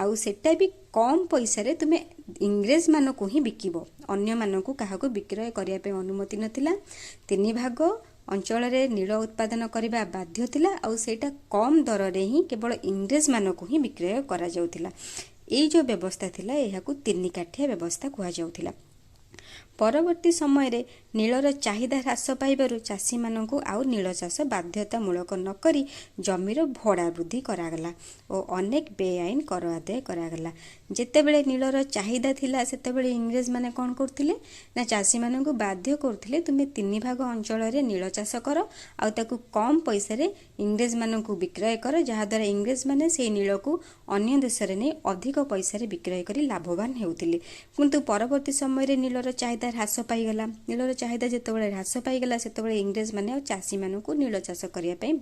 ଆଉ ସେଟା ବି କମ୍ ପଇସାରେ ତୁମେ ଇଂରେଜମାନଙ୍କୁ ହିଁ ବିକିବ, ଅନ୍ୟମାନଙ୍କୁ କାହାକୁ ବିକ୍ରୟ କରିବା ପାଇଁ ଅନୁମତି ନଥିଲା। 3 ଭାଗ ଅଞ୍ଚଳରେ ନୀଳ ଉତ୍ପାଦନ କରିବା ବାଧ୍ୟ ଥିଲା, ଆଉ ସେଇଟା କମ୍ ଦରରେ ହିଁ କେବଳ ଇଂରେଜମାନଙ୍କୁ ହିଁ ବିକ୍ରୟ କରାଯାଉଥିଲା। ଏଇ ଯେଉଁ ବ୍ୟବସ୍ଥା ଥିଲା, ଏହାକୁ ତିନି କାଠିଆ ବ୍ୟବସ୍ଥା କୁହାଯାଉଥିଲା। ପରବର୍ତ୍ତୀ ସମୟରେ ନୀଳର ଚାହିଦା ହ୍ରାସ ପାଇବାରୁ ଚାଷୀମାନଙ୍କୁ ଆଉ ନୀଳ ଚାଷ ବାଧ୍ୟତାମୂଳକ ନକରି ଜମିର ଭଡ଼ା ବୃଦ୍ଧି କରାଗଲା ଓ ଅନେକ ବେଆଇନ କର ଆଦାୟ କରାଗଲା। ଯେତେବେଳେ ନୀଳର ଚାହିଦା ଥିଲା, ସେତେବେଳେ ଇଂରେଜମାନେ କ'ଣ କରୁଥିଲେ ନା, ଚାଷୀମାନଙ୍କୁ ବାଧ୍ୟ କରୁଥିଲେ, ତୁମେ 3 ଭାଗ ଅଞ୍ଚଳରେ ନୀଳ ଚାଷ କର ଆଉ ତାକୁ କମ୍ ପଇସାରେ ଇଂରେଜମାନଙ୍କୁ ବିକ୍ରୟ କର, ଯାହାଦ୍ୱାରା ଇଂରେଜମାନେ ସେଇ ନୀଳକୁ ଅନ୍ୟ ଦେଶରେ ନେଇ ଅଧିକ ପଇସାରେ ବିକ୍ରୟ କରି ଲାଭବାନ ହେଉଥିଲେ। କିନ୍ତୁ ପରବର୍ତ୍ତୀ ସମୟରେ ନୀଳର ଚାହିଦା ହ୍ରାସ ପାଇଗଲା। ନୀଳର ଚାହିଦା ଯେତେବେଳେ ହ୍ରାସ ପାଇଗଲା, ସେତେବେଳେ ଇଂରେଜମାନେ ଆଉ ଚାଷୀମାନଙ୍କୁ ନୀଳ ଚାଷ କରିବା ପାଇଁ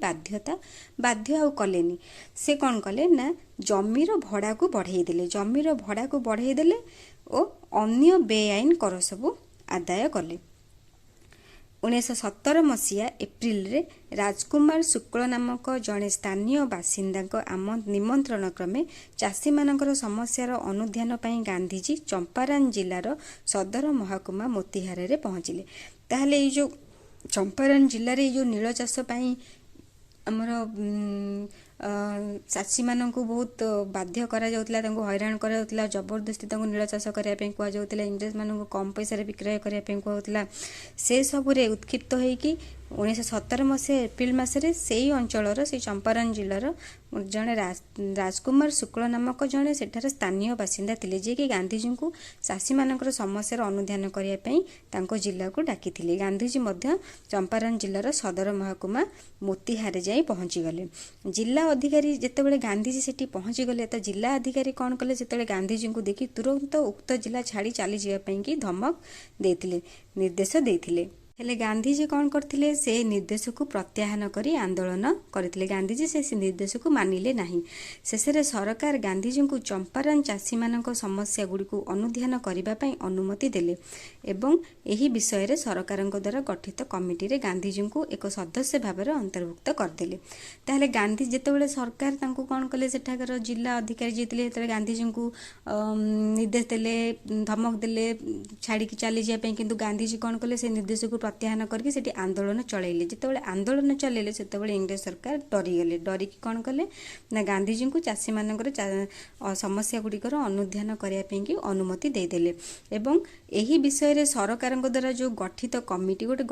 ବାଧ୍ୟ ଆଉ କଲେନି। ସେ କ'ଣ କଲେ ନା, ଜମିର ଭଡ଼ାକୁ ବଢ଼େଇ ଦେଲେ। ଜମିର ଭଡ଼ାକୁ ବଢ଼େଇ ଦେଲେ ଓ ଅନ୍ୟ ବେଆଇନ କର ସବୁ ଆଦାୟ କଲେ। 1917 ମସିହା ଏପ୍ରିଲରେ ରାଜକୁମାର ଶୁକ୍ଳ ନାମକ ଜଣେ ସ୍ଥାନୀୟ ବାସିନ୍ଦାଙ୍କ ଆମ ନିମନ୍ତ୍ରଣ କ୍ରମେ ଚାଷୀମାନଙ୍କର ସମସ୍ୟାର ଅନୁଧ୍ୟାନ ପାଇଁ ଗାନ୍ଧିଜୀ ଚମ୍ପାରାନ ଜିଲ୍ଲାର ସଦର ମହକୁମା ମୋତିହାରରେ ପହଞ୍ଚିଲେ। ତାହେଲେ ଏଇ ଯେଉଁ ଚମ୍ପାରାନ ଜିଲ୍ଲାରେ ଏଇ ଯେଉଁ ନୀଳ ଚାଷ ପାଇଁ ଆମର ଚାଷୀମାନଙ୍କୁ ବହୁତ ବାଧ୍ୟ କରାଯାଉଥିଲା, ତାଙ୍କୁ ହଇରାଣ କରାଯାଉଥିଲା, ଜବରଦସ୍ତି ତାଙ୍କୁ ନୀଳ ଚାଷ କରିବା ପାଇଁ କୁହାଯାଉଥିଲା, ଇଂରେଜମାନଙ୍କୁ କମ୍ ପଇସାରେ ବିକ୍ରୟ କରିବା ପାଇଁ କୁହାଯାଉଥିଲା, ସେସବୁରେ ଉତ୍କ୍ଷିପ୍ତ ହେଇକି 1917 ମସିହା ଏପ୍ରିଲ ମାସରେ ସେଇ ଅଞ୍ଚଳର, ସେଇ ଚମ୍ପାରନ ଜିଲ୍ଲାର ଜଣେ ରାଜକୁମାର ଶୁକ୍ଳ ନାମକ ଜଣେ ସେଠାର ସ୍ଥାନୀୟ ବାସିନ୍ଦା ଥିଲେ, ଯିଏକି ଗାନ୍ଧିଜୀଙ୍କୁ ଚାଷୀମାନଙ୍କର ସମସ୍ୟାର ଅନୁଧ୍ୟାନ କରିବା ପାଇଁ ତାଙ୍କ ଜିଲ୍ଲାକୁ ଡାକିଥିଲେ। ଗାନ୍ଧିଜୀ ମଧ୍ୟ ଚମ୍ପାରନ ଜିଲ୍ଲାର ସଦର ମହକୁମା ମୋତିହାରେ ଯାଇ ପହଞ୍ଚିଗଲେ। ଜିଲ୍ଲା ଅଧିକାରୀ, ଯେତେବେଳେ ଗାନ୍ଧିଜୀ ସେଠି ପହଞ୍ଚିଗଲେ, ତ ଜିଲ୍ଲା ଅଧିକାରୀ କ'ଣ କଲେ? ଯେତେବେଳେ ଗାନ୍ଧିଜୀଙ୍କୁ ଦେଖି ତୁରନ୍ତ ଉକ୍ତ ଜିଲ୍ଲା ଛାଡ଼ି ଚାଲିଯିବା ପାଇଁକି ଧମକ ଦେଇଥିଲେ, ନିର୍ଦ୍ଦେଶ ଦେଇଥିଲେ। ହେଲେ ଗାନ୍ଧିଜୀ କ'ଣ କରିଥିଲେ? ସେ ନିର୍ଦ୍ଦେଶକୁ ପ୍ରତ୍ୟାହାର କରି ଆନ୍ଦୋଳନ କରିଥିଲେ। ଗାନ୍ଧିଜୀ ସେ ନିର୍ଦ୍ଦେଶକୁ ମାନିଲେ ନାହିଁ। ଶେଷରେ ସରକାର ଗାନ୍ଧିଜୀଙ୍କୁ ଚମ୍ପାରନ ଚାଷୀମାନଙ୍କ ସମସ୍ୟା ଗୁଡ଼ିକୁ ଅନୁଧ୍ୟାନ କରିବା ପାଇଁ ଅନୁମତି ଦେଲେ ଏବଂ ଏହି ବିଷୟରେ ସରକାରଙ୍କ ଦ୍ୱାରା ଗଠିତ କମିଟିରେ ଗାନ୍ଧିଜୀଙ୍କୁ ଏକ ସଦସ୍ୟ ଭାବରେ ଅନ୍ତର୍ଭୁକ୍ତ କରିଦେଲେ। ତାହେଲେ ଗାନ୍ଧୀ ଯେତେବେଳେ ସରକାର ତାଙ୍କୁ କ'ଣ କଲେ, ସେଠାକାର ଜିଲ୍ଲା ଅଧିକାରୀ ଯିଏ ଥିଲେ, ଯେତେବେଳେ ଗାନ୍ଧିଜୀଙ୍କୁ ନିର୍ଦ୍ଦେଶ ଦେଲେ, ଧମକ ଦେଲେ ଛାଡ଼ିକି ଚାଲିଯିବା ପାଇଁ, କିନ୍ତୁ ଗାନ୍ଧିଜୀ କ'ଣ କଲେ? ସେ ନିର୍ଦ୍ଦେଶକୁ ପ୍ରତ୍ୟାହାର କରିକି ସେଠି ଆନ୍ଦୋଳନ ଚଳାଇଲେ। ଯେତେବେଳେ ଆନ୍ଦୋଳନ ଚଲେଇଲେ, ସେତେବେଳେ ଇଂରେଜ ସରକାର ଡରିଗଲେ। ଡରିକି କ'ଣ କଲେ ନା, ଗାନ୍ଧିଜୀଙ୍କୁ ଚାଷୀମାନଙ୍କର ସମସ୍ୟା ଗୁଡ଼ିକର ଅନୁଧ୍ୟାନ କରିବା ପାଇଁକି ଅନୁମତି ଦେଇଦେଲେ ଏବଂ ଏହି ବିଷୟରେ ସରକାରଙ୍କ ଦ୍ୱାରା ଯେଉଁ ଗଠିତ କମିଟି, ଗୋଟେ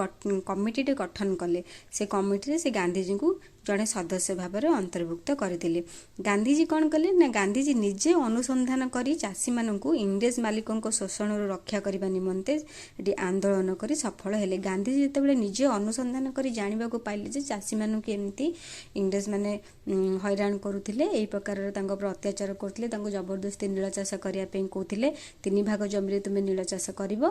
କମିଟିଟେ ଗଠନ କଲେ, ସେ କମିଟିରେ ସେ ଗାନ୍ଧିଜୀଙ୍କୁ ଜଣେ ସଦସ୍ୟ ଭାବରେ ଅନ୍ତର୍ଭୁକ୍ତ କରିଦେଲେ। ଗାନ୍ଧିଜୀ କ'ଣ କଲେ ନା, ଗାନ୍ଧିଜୀ ନିଜେ ଅନୁସନ୍ଧାନ କରି ଚାଷୀମାନଙ୍କୁ ଇଂରେଜ ମାଲିକଙ୍କ ଶୋଷଣରୁ ରକ୍ଷା କରିବା ନିମନ୍ତେ ଏଠି ଆନ୍ଦୋଳନ କରି ସଫଳ ହେଲେ। ଗାନ୍ଧିଜୀ ଯେତେବେଳେ ନିଜେ ଅନୁସନ୍ଧାନ କରି ଜାଣିବାକୁ ପାଇଲେ ଯେ ଚାଷୀମାନଙ୍କୁ ଏମିତି ଇଂରେଜମାନେ ହଇରାଣ କରୁଥିଲେ, ଏହି ପ୍ରକାରର ତାଙ୍କ ଉପରେ ଅତ୍ୟାଚାର କରୁଥିଲେ, ତାଙ୍କୁ ଜବରଦସ୍ତି ନୀଳ ଚାଷ କରିବା ପାଇଁ କହୁଥିଲେ, 3 ଭାଗ ଜମିରେ ତୁମେ ନୀଳ ଚାଷ କରିବ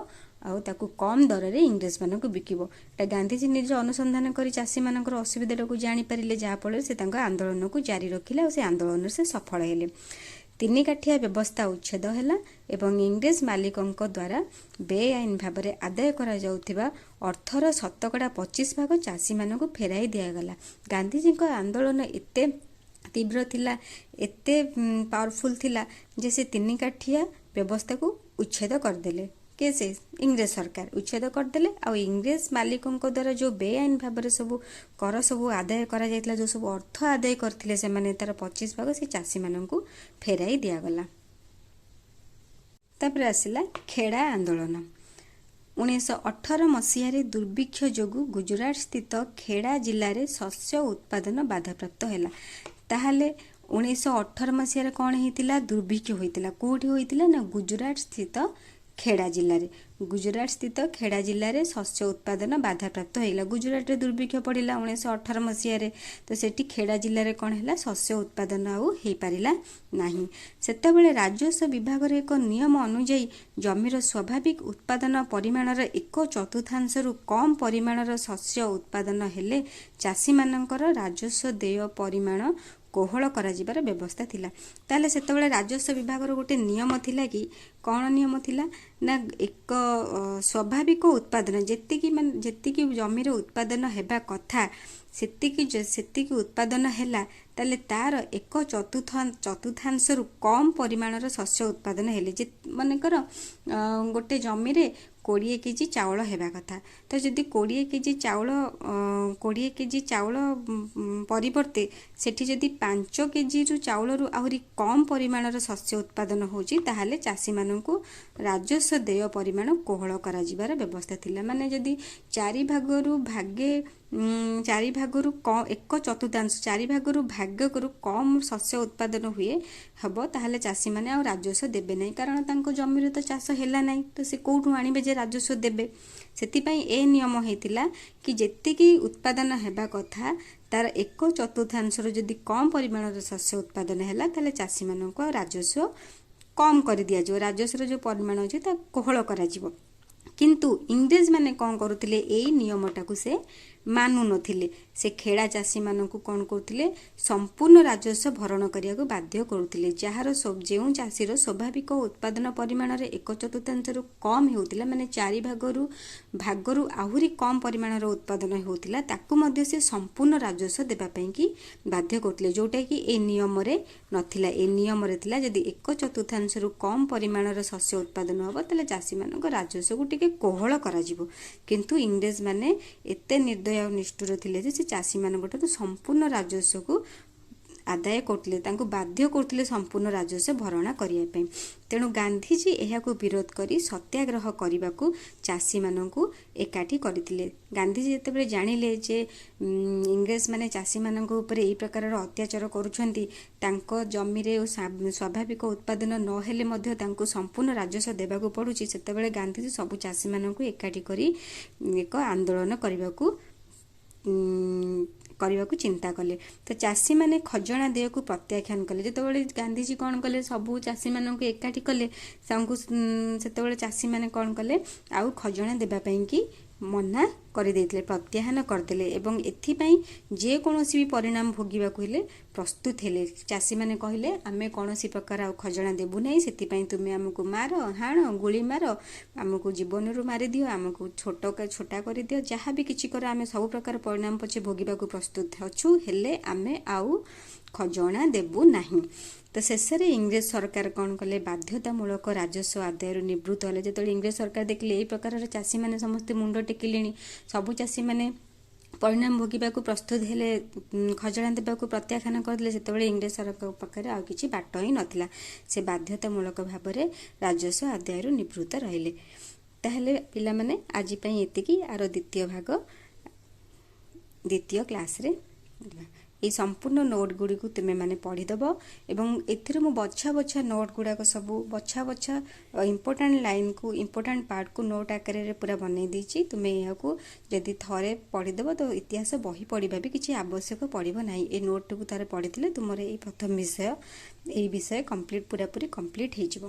ଆଉ ତାକୁ କମ୍ ଦରରେ ଇଂରେଜମାନଙ୍କୁ ବିକିବ। ଏଟା ଗାନ୍ଧିଜୀ ନିଜ ଅନୁସନ୍ଧାନ କରି ଚାଷୀମାନଙ୍କର ଅସୁବିଧାଟାକୁ ଜାଣିପାରିଲେ, ଯାହାଫଳରେ ସେ ତାଙ୍କ ଆନ୍ଦୋଳନକୁ ଜାରି ରଖିଲେ ଆଉ ସେ ଆନ୍ଦୋଳନରେ ସେ ସଫଳ ହେଲେ। ତିନି କାଠିଆ ବ୍ୟବସ୍ଥା ଉଚ୍ଛେଦ ହେଲା ଏବଂ ଇଂରେଜ ମାଲିକଙ୍କ ଦ୍ୱାରା ବେଆଇନ ଭାବରେ ଆଦାୟ କରାଯାଉଥିବା ଅର୍ଥର 25% ଭାଗ ଚାଷୀମାନଙ୍କୁ ଫେରାଇ ଦିଆଗଲା। ଗାନ୍ଧିଜୀଙ୍କ ଆନ୍ଦୋଳନ ଏତେ ତୀବ୍ର ଥିଲା, ଏତେ ପାୱାରଫୁଲ୍ ଥିଲା ଯେ ସେ ତିନି କାଠିଆ ବ୍ୟବସ୍ଥାକୁ ଉଚ୍ଛେଦ କରିଦେଲେ। କିଏ ସେ? ଇଂରେଜ ସରକାର ଉଚ୍ଛେଦ କରିଦେଲେ। ଆଉ ଇଂରେଜ ମାଲିକଙ୍କ ଦ୍ୱାରା ଯେଉଁ ବେଆଇନ ଭାବରେ ସବୁ କର ସବୁ ଆଦାୟ କରାଯାଇଥିଲା, ଯେଉଁ ସବୁ ଅର୍ଥ ଆଦାୟ କରିଥିଲେ ସେମାନେ, ତାର 25 ଭାଗ ସେ ଚାଷୀମାନଙ୍କୁ ଫେରାଇ ଦିଆଗଲା। ତାପରେ ଆସିଲା ଖେଡ଼ା ଆନ୍ଦୋଳନ। 1918 ମସିହାରେ ଦୁର୍ଭିକ୍ଷ ଯୋଗୁଁ ଗୁଜୁରାଟ ସ୍ଥିତ ଖେଡ଼ା ଜିଲ୍ଲାରେ ଶସ୍ୟ ଉତ୍ପାଦନ ବାଧାପ୍ରାପ୍ତ ହେଲା। ତାହେଲେ 1918 ମସିହାରେ କ'ଣ ହେଇଥିଲା? ଦୁର୍ଭିକ୍ଷ ହୋଇଥିଲା। କେଉଁଠି ହୋଇଥିଲା ନା ଗୁଜୁରାଟ ସ୍ଥିତ ଖେଡ଼ା ଜିଲ୍ଲାରେ। ଗୁଜୁରାଟ ସ୍ଥିତ ଖେଡ଼ା ଜିଲ୍ଲାରେ ଶସ୍ୟ ଉତ୍ପାଦନ ବାଧାପ୍ରାପ୍ତ ହୋଇଗଲା। ଗୁଜୁରାଟରେ ଦୁର୍ଭିକ୍ଷ ପଡ଼ିଲା 1918 ମସିହାରେ, ତ ସେଠି ଖେଡ଼ା ଜିଲ୍ଲାରେ କ'ଣ ହେଲା? ଶସ୍ୟ ଉତ୍ପାଦନ ଆଉ ହେଇପାରିଲା ନାହିଁ। ସେତେବେଳେ ରାଜସ୍ୱ ବିଭାଗର ଏକ ନିୟମ ଅନୁଯାୟୀ ଜମିର ସ୍ୱାଭାବିକ ଉତ୍ପାଦନ ପରିମାଣର 1/4ରୁ କମ୍ ପରିମାଣର ଶସ୍ୟ ଉତ୍ପାଦନ ହେଲେ ଚାଷୀମାନଙ୍କର ରାଜସ୍ୱ ଦେୟ ପରିମାଣ କୋହଳ କରାଯିବାର ବ୍ୟବସ୍ଥା ଥିଲା। ତାହେଲେ ସେତେବେଳେ ରାଜସ୍ୱ ବିଭାଗର ଗୋଟେ ନିୟମ ଥିଲା କି, କ'ଣ ନିୟମ ଥିଲା ନା ଏକ ସ୍ୱାଭାବିକ ଉତ୍ପାଦନ ଯେତିକି, ମାନେ ଯେତିକି ଜମିର ଉତ୍ପାଦନ ହେବା କଥା ସେତିକି ଉତ୍ପାଦନ ହେଲା, ତାହେଲେ ତାର 1/4ରୁ କମ୍ ପରିମାଣର ଶସ୍ୟ ଉତ୍ପାଦନ ହେଲେ, ଯେ ମନେକର ଗୋଟେ ଜମିରେ 20 କେଜି ଚାଉଳ ହେବା କଥା, ତ ଯଦି 20 କେଜି ଚାଉଳ, 20 କେଜି ଚାଉଳ ପରିବର୍ତ୍ତେ ସେଠି ଯଦି 5 କେଜିରୁ ଚାଉଳରୁ ଆହୁରି କମ୍ ପରିମାଣର ଶସ୍ୟ ଉତ୍ପାଦନ ହେଉଛି, ତାହେଲେ ଚାଷୀମାନଙ୍କୁ ରାଜସ୍ୱ ଦେୟ ପରିମାଣ କୋହଳ କରାଯିବାର ବ୍ୟବସ୍ଥା ଥିଲା। ମାନେ ଯଦି ଚାରି ଭାଗରୁ ଭାଗେ, ଚାରି ଭାଗରୁ 1/4, ଚାରି ଭାଗରୁ ଭାଗରୁ କମ୍ ଶସ୍ୟ ଉତ୍ପାଦନ ହୁଏ ହେବ, ତାହେଲେ ଚାଷୀମାନେ ଆଉ ରାଜସ୍ୱ ଦେବେ ନାହିଁ। କାରଣ ତାଙ୍କ ଜମିରେ ତ ଚାଷ ହେଲା ନାହିଁ, ତ ସେ କେଉଁଠୁ ଆଣିବେ ଯେ ରାଜସ୍ୱ ଦେବେ? ସେଥିପାଇଁ ଏ ନିୟମ ହେଇଥିଲା କି ଯେତିକି ଉତ୍ପାଦନ ହେବା କଥା ତାର 1/4ରୁ ଯଦି କମ୍ ପରିମାଣର ଶସ୍ୟ ଉତ୍ପାଦନ ହେଲା, ତାହେଲେ ଚାଷୀମାନଙ୍କୁ ଆଉ ରାଜସ୍ୱ କମ୍ କରିଦିଆଯିବ, ରାଜସ୍ୱର ଯେଉଁ ପରିମାଣ ଅଛି ତା କୋହଳ କରାଯିବ। କିନ୍ତୁ ଇଂରେଜମାନେ କ'ଣ କରୁଥିଲେ? ଏଇ ନିୟମଟାକୁ ସେ ମାନୁନଥିଲେ। ସେ ଖେଡ଼ା ଚାଷୀମାନଙ୍କୁ କ'ଣ କରୁଥିଲେ? ସମ୍ପୂର୍ଣ୍ଣ ରାଜସ୍ୱ ଭରଣ କରିବାକୁ ବାଧ୍ୟ କରୁଥିଲେ। ଯାହାର, ଯେଉଁ ଚାଷୀର ସ୍ୱାଭାବିକ ଉତ୍ପାଦନ ପରିମାଣରେ 1/4ରୁ କମ୍ ହେଉଥିଲା, ମାନେ ଚାରି ଭାଗରୁ ଆହୁରି କମ୍ ପରିମାଣର ଉତ୍ପାଦନ ହେଉଥିଲା, ତାକୁ ମଧ୍ୟ ସେ ସମ୍ପୂର୍ଣ୍ଣ ରାଜସ୍ୱ ଦେବା ପାଇଁକି ବାଧ୍ୟ କରୁଥିଲେ, ଯେଉଁଟାକି ଏ ନିୟମରେ ନଥିଲା। ଏ ନିୟମରେ ଥିଲା ଯଦି 1/4ରୁ କମ୍ ପରିମାଣର ଶସ୍ୟ ଉତ୍ପାଦନ ହେବ, ତାହେଲେ ଚାଷୀମାନଙ୍କ ରାଜସ୍ୱକୁ ଟିକେ କୋହଳ କରାଯିବ। କିନ୍ତୁ ଇଂରେଜମାନେ ଏତେ ନିର୍ଦ୍ଦୟ ଆଉ ନିଷ୍ଠୁର ଥିଲେ ଯେ ସେ ଚାଷୀମାନଙ୍କ ଠାରୁ ସମ୍ପୂର୍ଣ୍ଣ ରାଜସ୍ୱକୁ ଆଦାୟ କରୁଥିଲେ, ତାଙ୍କୁ ବାଧ୍ୟ କରୁଥିଲେ ସମ୍ପୂର୍ଣ୍ଣ ରାଜସ୍ୱ ଭରଣା କରିବା ପାଇଁ। ତେଣୁ ଗାନ୍ଧିଜୀ ଏହାକୁ ବିରୋଧ କରି ସତ୍ୟାଗ୍ରହ କରିବାକୁ ଚାଷୀମାନଙ୍କୁ ଏକାଠି କରିଥିଲେ। ଗାନ୍ଧିଜୀ ଯେତେବେଳେ ଜାଣିଲେ ଯେ ଇଂରେଜମାନେ ଚାଷୀମାନଙ୍କ ଉପରେ ଏହି ପ୍ରକାରର ଅତ୍ୟାଚାର କରୁଛନ୍ତି, ତାଙ୍କ ଜମିରେ ସ୍ୱାଭାବିକ ଉତ୍ପାଦନ ନହେଲେ ମଧ୍ୟ ତାଙ୍କୁ ସମ୍ପୂର୍ଣ୍ଣ ରାଜସ୍ୱ ଦେବାକୁ ପଡ଼ୁଛି, ସେତେବେଳେ ଗାନ୍ଧିଜୀ ସବୁ ଚାଷୀମାନଙ୍କୁ ଏକାଠି କରି ଏକ ଆନ୍ଦୋଳନ କରିବାକୁ ଚିନ୍ତା କଲେ। ତ ଚାଷୀମାନେ ଖଜଣା ଦେୟକୁ ପ୍ରତ୍ୟାଖ୍ୟାନ କଲେ। ଯେତେବେଳେ ଗାନ୍ଧିଜୀ କ'ଣ କଲେ, ସବୁ ଚାଷୀମାନଙ୍କୁ ଏକାଠି କଲେ ତାଙ୍କୁ, ସେତେବେଳେ ଚାଷୀମାନେ କ'ଣ କଲେ? ଆଉ ଖଜଣା ଦେବା ପାଇଁକି ମନା କରିଦେଇଥିଲେ, ପ୍ରତ୍ୟାହାନ କରିଦେଲେ ଏବଂ ଏଥିପାଇଁ ଯେକୌଣସି ବି ପରିଣାମ ଭୋଗିବାକୁ ହେଲେ ପ୍ରସ୍ତୁତ ହେଲେ। ଚାଷୀମାନେ କହିଲେ, ଆମେ କୌଣସି ପ୍ରକାର ଆଉ ଖଜଣା ଦେବୁ ନାହିଁ, ସେଥିପାଇଁ ତୁମେ ଆମକୁ ମାର, ହାଣ, ଗୁଳି ମାର, ଆମକୁ ଜୀବନରୁ ମାରିଦିଅ, ଆମକୁ ଛୋଟ ଛୋଟା କରିଦିଅ, ଯାହା ବି କିଛି କର, ଆମେ ସବୁ ପ୍ରକାର ପରିଣାମ ପଛେ ଭୋଗିବାକୁ ପ୍ରସ୍ତୁତ ଅଛୁ, ହେଲେ ଆମେ ଆଉ ଖଜଣା ଦେବୁ ନାହିଁ। ତ ଶେଷରେ ଇଂରେଜ ସରକାର କ'ଣ କଲେ? ବାଧ୍ୟତାମୂଳକ ରାଜସ୍ୱ ଆଦାୟରୁ ନିବୃତ୍ତ ହେଲେ। ଯେତେବେଳେ ଇଂରେଜ ସରକାର ଦେଖିଲେ ଏଇ ପ୍ରକାରର ଚାଷୀମାନେ ସମସ୍ତେ ମୁଣ୍ଡ ଟେକିଲେଣି, ସବୁ ଚାଷୀମାନେ ପରିଣାମ ଭୋଗିବାକୁ ପ୍ରସ୍ତୁତ ହେଲେ, ଖଜଣା ଦେବାକୁ ପ୍ରତ୍ୟାଖ୍ୟାନ କରିଦେଲେ, ସେତେବେଳେ ଇଂରେଜ ସରକାରଙ୍କ ପାଖରେ ଆଉ କିଛି ବାଟ ହିଁ ନଥିଲା। ସେ ବାଧ୍ୟତାମୂଳକ ଭାବରେ ରାଜସ୍ୱ ଆଦାୟରୁ ନିବୃତ୍ତ ରହିଲେ। ତାହେଲେ ପିଲାମାନେ, ଆଜି ପାଇଁ ଏତିକି। ଆର ଦ୍ୱିତୀୟ ଭାଗ ଦ୍ୱିତୀୟ କ୍ଲାସ୍ରେ। ଏଇ ସମ୍ପୂର୍ଣ୍ଣ ନୋଟ୍ ଗୁଡ଼ିକୁ ତୁମେମାନେ ପଢ଼ିଦେବ ଏବଂ ଏଥିରୁ ମୁଁ ବଛା ବଛା ନୋଟ୍ ଗୁଡ଼ାକ ସବୁ ବଛା ବଛା ଇମ୍ପୋର୍ଟାଣ୍ଟ ଲାଇନ୍କୁ, ଇମ୍ପୋର୍ଟାଣ୍ଟ ପାର୍ଟକୁ ନୋଟ୍ ଆକାରରେ ପୁରା ବନେଇ ଦେଇଛି। ତୁମେ ଏହାକୁ ଯଦି ଥରେ ପଢ଼ିଦେବ ତ ଇତିହାସ ବହି ପଢ଼ିବା ବି କିଛି ଆବଶ୍ୟକ ପଡ଼ିବ ନାହିଁ। ଏ ନୋଟ୍ଟିକୁ ଥରେ ପଢ଼ିଥିଲେ ତୁମର ଏଇ ପ୍ରଥମ ବିଷୟ, ଏଇ ବିଷୟ କମ୍ପ୍ଲିଟ୍, ପୁରାପୁରି କମ୍ପ୍ଲିଟ୍ ହେଇଯିବ।